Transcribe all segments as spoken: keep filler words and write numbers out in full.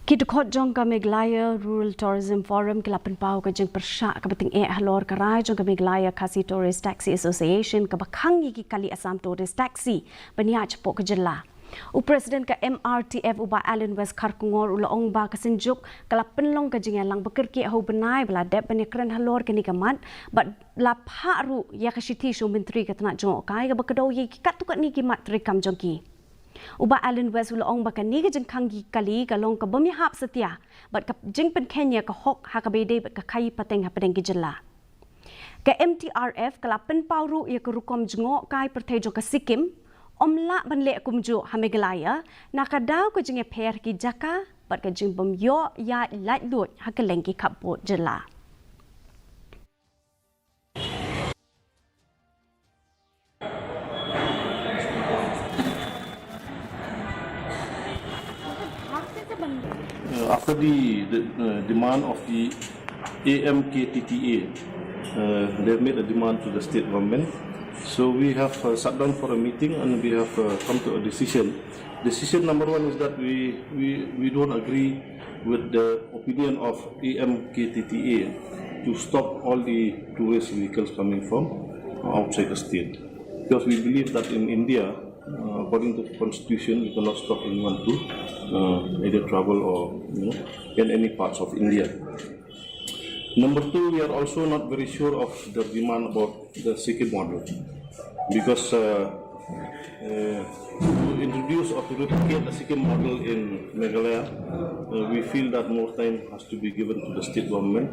Ki dkhot jong ka Meghalaya Rural Tourism Forum ki la pynpaw ka jingpyrshah kaba tyngeh halor ka rai jong ka Meghalaya Khasi Tourist Taxi Association kaba khang ïa ki kali Assam Tourist Taxi ban ïaid shapoh ka jylla. U President ka M R T F u Bah Allen West Kharkongor u la ong ba ka synjuk ka la pynlong ka jingïalang ba kyrkieh ha u bnai ba la dep ban ïakren halor kane ka mat bad la phah ruh ïa ka shithi sha u Myntri ka tnat jngohkai kaba kdew ïa ki katto katne ki mat treikam jong ki. U Bah Allen West u la ong ba kane ka jingkhang ki kali ka long ka bym ïahap satia bad ka jingpynkheiñ ïa ka hok ha kaba ïadei bad ka khaii pateng hapdeng ki jylla. Ka M T R F ka la pynpaw ruh ïa ka rukom jngohkai pyrthei jong ka Sikkim ym lah ban leh kumjuh ha Meghalaya na ka daw ka jingïapher ki jaka bad ka jingbym ïoh ïaid laitluid ha kylleng ki khappud jylla. Uh, after the, the uh, demand of the A M K T T A, uh, they have made a demand to the state government. So we have uh, sat down for a meeting and we have uh, come to a decision. Decision number one is that we, we, we don't agree with the opinion of A M K T T A to stop all the tourist vehicles coming from outside the state. Because we believe that in India, uh, according to the constitution, you cannot stop anyone to uh, either travel or you know in any parts of India. Number two, we are also not very sure of the demand about the Sikkim model because uh, uh, to introduce or to replicate the Sikkim model in Meghalaya, uh, we feel that more time has to be given to the state government.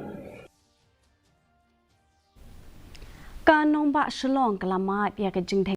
Ka nongbah Shillong ka la mad ïa ka jingdheng